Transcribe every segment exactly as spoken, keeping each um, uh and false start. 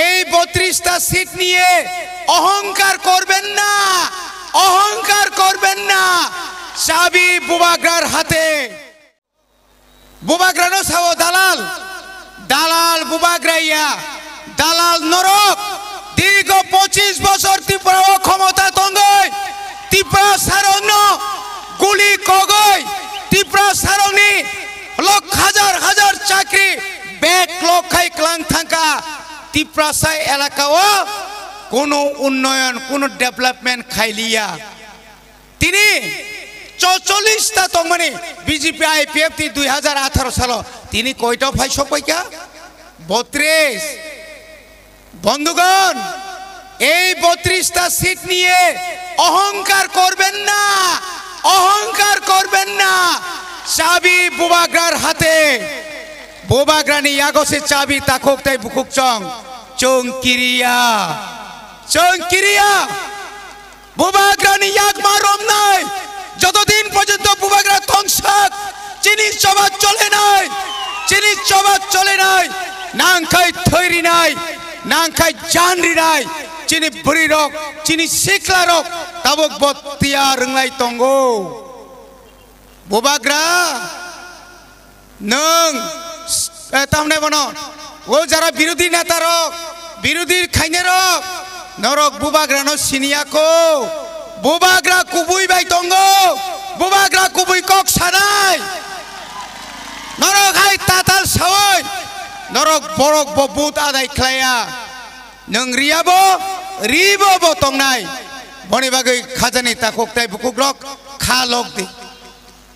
এই বত্রিশটা সিট নিয়ে অহংকার করবেন না, অহংকার করবেন না। চাবি বুবাগ্রার হাতে। Bubagrano sao dalal, dalal bubagra ya, dalal norok. দীর্ঘ পঁচিশ বছর ত্রিপুরাও ক্ষমতা tongoi, ত্রিপুরা সারংনো গুলি kogoi, ত্রিপুরা সারংনি lok hajar hajar chakri bek lok khai klang thangka. Tiprasa elaka o kono unnoyon, kono development khailiya. Tini chocholish ta tongmani B J P I P F T dui hajar atharo salo tini koita phai sokpaikha? Botris. বন্ধুগণ, এই বত্রিশটা সিট নিয়ে অহংকার করবেন না, অহংকার করবেন না। চাবি বুবাগ্রার হাতে। Bubagrani yago se chabi takhuk tei bukhuk chong. Chong kiriya. Chong kiriya. Bubagrani yakma romnai. Joto din porjonto bubagra tongsak, chini choba cholenai. Chini choba cholenai. Nangkhai thoi rinai. Nangkhai jan rinai. Chini bwrwi rok, chini sikla rok tabuk bo tiyar wnglai tongo. Bubagra, nwng, eh, tamne bono, o jara birodhi neta rok, birodhi khaine rok, norok bubagrano siniya ko, bubagra kubui bai tongo, bubagra kubui kok sanai, norok hai tatal sawi, norok borok bo but adai khlaiya, nwng riya bo, ri bo bo tongnai, boni bagwi khajani takhuk tei bukhuk rok kha lok di.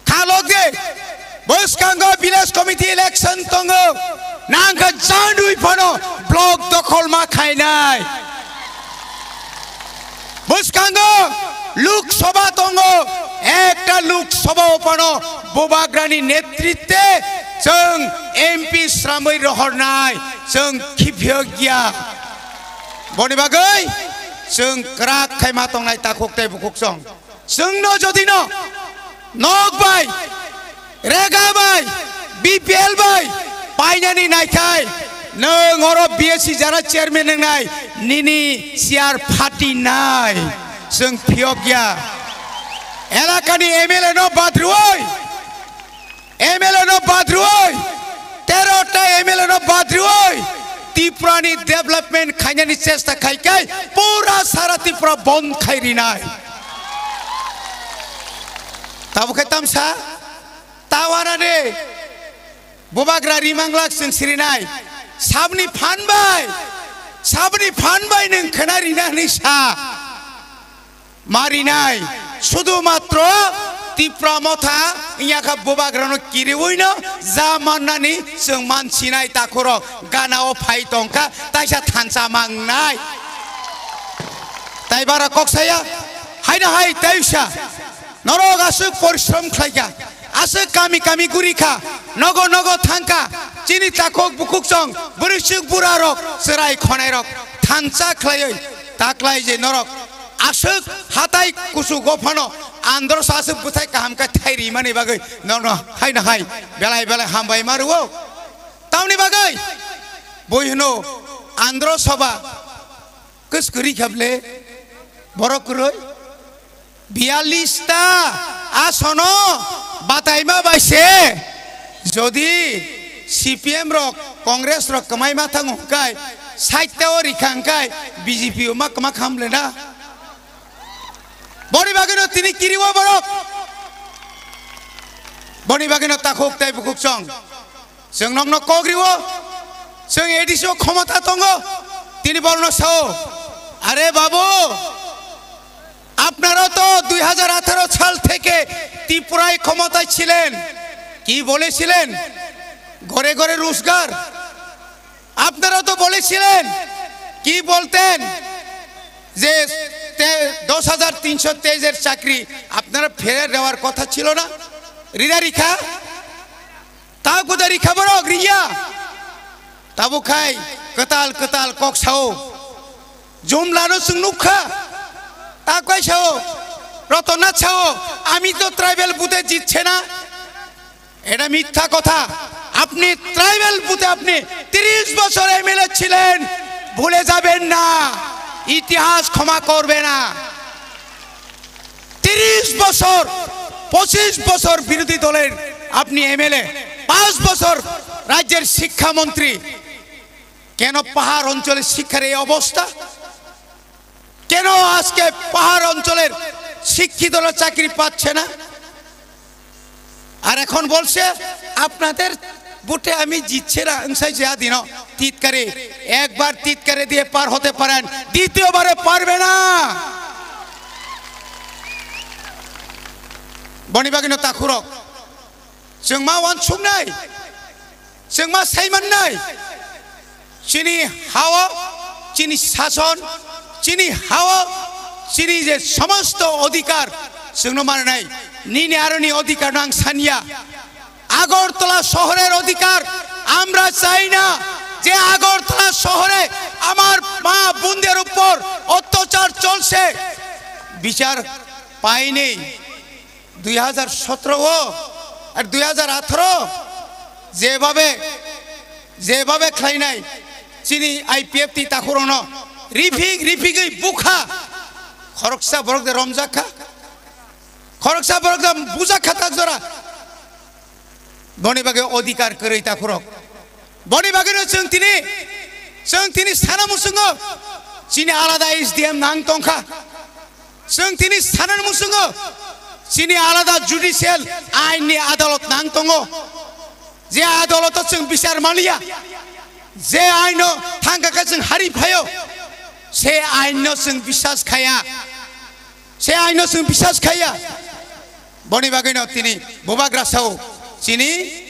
Khalok de, bwskango village committee election tongo, nangkha jandui phano block dokhol ma khainai. Bwskango Lok Sabha tongo, ekta Lok Sabha o phano Bubagrani netritwe chwng M P sramwi rohornai, chwng khiphiyokya. Boni bagwi chwng kwrak khaima tongnai takhuk tei bukhuk chwng. Chwngno jodino nok bai, rega bai, B P L bai painani naikhai, nwng oro B S C jara chairman wngnai, nini chair phatinai, chwng phiyokya. Elakani M L A no badrwi, M L A no badrwi, tero ta M L A no badrwi, Tripura ni development khainani chesta khai kai, pura sara Tripura bond khai rinai. Tabo khai tamsa, tawana de, Bubagra rimanglak chwng sirinai, sabni phan bai, sabni phan bai nwng khna rina hwnwi sa. Marinai, sudu matro Tipra Motha, inyakha Bubagrano kiriwino, ja mannani chwng mansinai takhuro, ganao phai tongkha, taisa thansa mangnai. Tai bara kok saya, haino hai taisa, norok aswk porishrom khlaikha, aswk kami kami gurikha, nogo nogo thangkha, chini takhuk bukhuk chong, bwrwi chwk bura rok, chwrai khonai rok, thansa khlaiwi, taklai je norok, aswk hatai kuchugo phano andro sa aswk bwthai kaham khe thai rimani bagwi nono haino hai belai belai hambai ma rwo. Tamni bagwi bui hwno andro soba kwskwrwi kha ble borok kwrwi biyallis ta asono bataima bai se jodi C P M rok Congress rok kwmai ma thango hwnkhe sait ta o rikha hwnkhe B J P o ma kwma kham le na. Boni bagwino tini kiriwo borok. Boni bagwino takhuk tei bukhuk chong. Chwng nokno kok riwo. Chwng A D C o khomota tongo. Tini borokno sao, "Are babu, আপনারা তো দুই হাজার আঠারো সাল থেকে ত্রিপুরায় ক্ষমতায় ছিলেন। কি বলেছিলেন? ঘরে ঘরে রোজগার।" আপনারা তো বলেছিলেন, কি বলতেন যে তে-, দশ হাজার তিনশো তেইশের চাকরি আপনারা ফেরত দেওয়ার কথা ছিল না? Rida rikha, ta kuda rikha borok riya. Tabuk khai kwtal kwtal kok sao. Jumlano chwng nukha. Ta kai sao, Rotona sao, "আমি তো ট্রাইবাল ভোটে জিতছে না।" এটা মিথ্যা কথা। আপনি ট্রাইবাল ভোটে আপনি তিরিশ বছর M L A ছিলেন, ভুলে যাবেন না, ইতিহাস ক্ষমা করবে না। তিরিশ বছর, পঁচিশ বছর বিরোধী দলের আপনি এমএলএ, পাঁচ বছর রাজ্যের শিক্ষামন্ত্রী, কেন পাহাড় অঞ্চলের শিক্ষার এই অবস্থা? কেন আজকে পাহাড় অঞ্চলের শিক্ষিতরা চাকরি পাচ্ছে না? আর এখন বলছে, "আপনাদের ভোটে আমি জিতছে না, আংসাই যা দিন।" টিটকারি, একবার টিটকারি দিয়ে পার হতে পারেন, দ্বিতীয়বারে পারবে না। Boni bagwino takhurok, chwng ma uansuknai, chwng ma saimannai. Chini hao, chini sason, chini hao, chini je somosto odhikar chwngno manai, nini aroni odhikar no ang sanya. Agartala শহরের অধিকার আমরা চাই না। যে আগরতলা শহরে আমার মা বোনদের উপর অত্যাচার চলছে, বিচার পাইনি। দুই হাজার সতেরো আর দুই হাজার আঠারো যেভাবে, যেভাবে khlainai chini IPFT takhurokno riphik riphigwi bukha, khoroksa borok de romjakha, khoroksa borok de bujakha tak jora. Boni bagwi odhikar kwrwi takhurok. Boni bagwino chwng tini, chwng tini sana muchungo chini alada SDM nang tongkha. Chwng tini sana muchungo chini alada judicial ain ni adalot nang tongo. Je adaloto chwng bichar maliya, je aino thangkha khe chwng hari phaio, se aino chwng biswas khaya, se aino chwng biswas khaya. Boni bagwino tini bubagra sao chini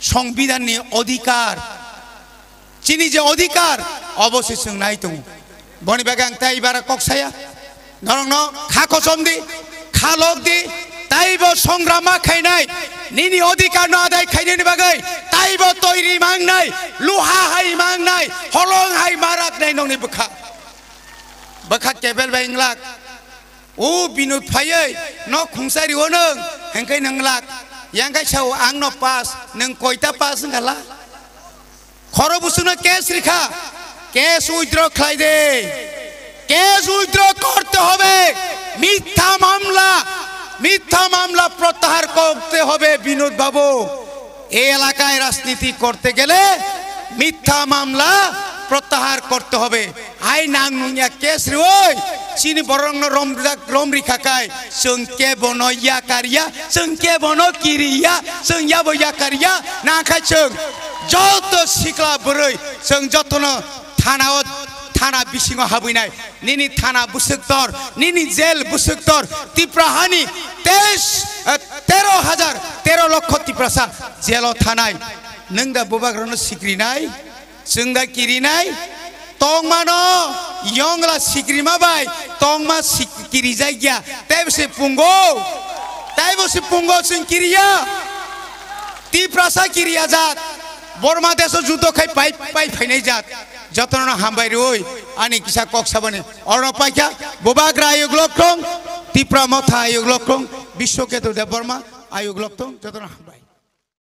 Songbidanni odhikar, chini je odhikar, obo se chwng nai tongo. Boni bagwi ang tei ibara kok saya, norokno kha kochom di, kha lok di, taibo songrama khainai, nini odhikar no adai khainani bagwi taibo toiri mangnai, luha hai mangnai, holong hai maraknai nokni bwkha. Bwkha kebel bai wnglak. O Binod phaiwi nok khungsa rio nwng, hwnkhe nwng lak. Yang kaisa o ang no pass, nwng koita pass wngkha la? Khoro busukno case rikha, case withdraw khlai de. Case withdraw korte hobe, mitha mamla, mitha mamla protyahar korte hobe Binod babu. এই এলাকায় রাজনীতি করতে গেলে মিথ্যা মামলা প্রত্যাহার করতে হবে। Ai nang nungya case riwi, chini borokno rom rijak, rom rikha kai, chwng kebono yakarya, chwng kebono kiriya, chwng yabo yakarya, nangkha chwng joto sikla bwrwi, chwng jotono thanao, thana bisingo habwinai. Nini thana bwswk tor, nini jail bwswk tor, Tipra hani teis, eh, tero hajar, tero lokho Tiprasa jailo thanai. Nwng da bubagrano sikrinai, chwng da kirinai, tongmano yongla sikrima bai, tongma sik-, kirijakya, teibo se pungo, teibo se pungo chwng kiriya. Tiprasa kiriya jat, Borma deso judo khai pai, pai phainai jat, jotono hambai rwi, ani kisa kok sabani. Oro paikha, Bubagra ayuk lok tong, Tipra Motha ayuk lok tong, Biswaketu Debbarma ayuk lok tong, jotono hambai.